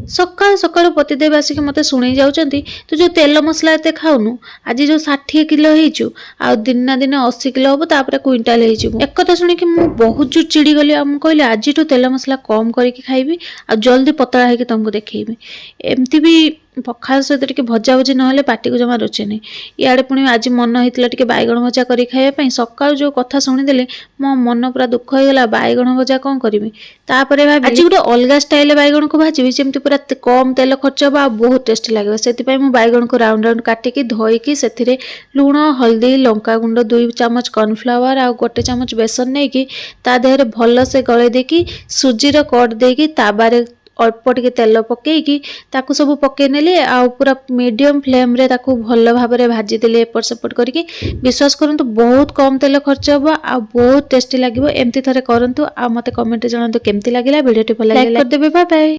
ସକାଳୁ ସକାଳୁ ପତିଦେବ ଆସିକି ମୋତେ ଶୁଣେଇ ଯାଉଛନ୍ତି, "ତୁ ଯେଉଁ ତେଲ ମସଲା ଏତେ ଖାଉନୁ, ଆଜି ଯେଉଁ 60 କିଲୋ ହେଇଛୁ, ଆଉ ଦିନ ନା ଦିନ 80 କିଲୋ ହବ, ତାପରେ କୁଇଣ୍ଟାଲ ହେଇଯିବୁ।" ଏକଥା ଶୁଣିକି ମୁଁ ବହୁତ ଜୋର ଚିଡ଼ିଗଲି ଆଉ ମୁଁ କହିଲି, ଆଜିଠୁ ତେଲ ମସଲା କମ୍ କରିକି ଖାଇବି ଆଉ ଜଲ୍ଦି ପତଳା ହେଇକି ତମକୁ ଦେଖେଇବି। ଏମିତି ବି ପଖାଳ ସହିତ ଟିକେ ଭଜା ଭଜି ନହେଲେ ପାଟିକୁ ଜମା ରୁଚେନି। ଇଆଡ଼େ ପୁଣି ଆଜି ମନ ହେଇଥିଲା ଟିକେ ବାଇଗଣ ଭଜା କରି ଖାଇବା ପାଇଁ। ସକାଳୁ ଯେଉଁ କଥା ଶୁଣିଦେଲେ, ମୋ ମନ ପୁରା ଦୁଃଖ ହେଇଗଲା। ବାଇଗଣ ଭଜା କ'ଣ କରିବି? ତାପରେ ଭାବି ଆଜି ଗୋଟେ ଅଲଗା ଷ୍ଟାଇଲରେ ବାଇଗଣକୁ ଭାଜିବି, ଯେମିତି ପୁରା କମ୍ ତେଲ ଖର୍ଚ୍ଚ ହେବ ଆଉ ବହୁତ ଟେଷ୍ଟି ଲାଗିବ। ସେଥିପାଇଁ ମୁଁ ବାଇଗଣକୁ ରାଉଣ୍ଡ ରାଉଣ୍ଡ କାଟିକି, ଧୋଇକି, ସେଥିରେ ଲୁଣ, ହଳଦୀ, ଲଙ୍କାଗୁଣ୍ଡ, 2 ଚାମଚ କର୍ଣ୍ଣଫ୍ଲାୱାର ଆଉ 1 ଚାମଚ ବେସନ ନେଇକି ତା ଦେହରେ ଭଲସେ ଗଳେଇ ଦେଇକି, ସୁଜିର କଟ୍ ଦେଇକି, ତାବାରେ ଅଳ୍ପ ଟିକେ ତେଲ ପକେଇକି ତାକୁ ସବୁ ପକେଇ ନେଲି ଆଉ ପୁରା ମିଡ଼ିୟମ୍ ଫ୍ଲେମ୍ରେ ତାକୁ ଭଲ ଭାବରେ ଭାଜିଦେଲି ଏପଟ ସେପଟ କରିକି। ବିଶ୍ୱାସ କରନ୍ତୁ, ବହୁତ କମ୍ ତେଲ ଖର୍ଚ୍ଚ ହେବ ଆଉ ବହୁତ ଟେଷ୍ଟି ଲାଗିବ। ଏମିତି ଥରେ କରନ୍ତୁ ଆଉ ମୋତେ କମେଣ୍ଟରେ ଜଣାନ୍ତୁ କେମିତି ଲାଗିଲା। ଭିଡ଼ିଓଟି ଭଲ ଲାଗିଲେ ଲାଇକ୍ କରିଦେବେ। Bye bye.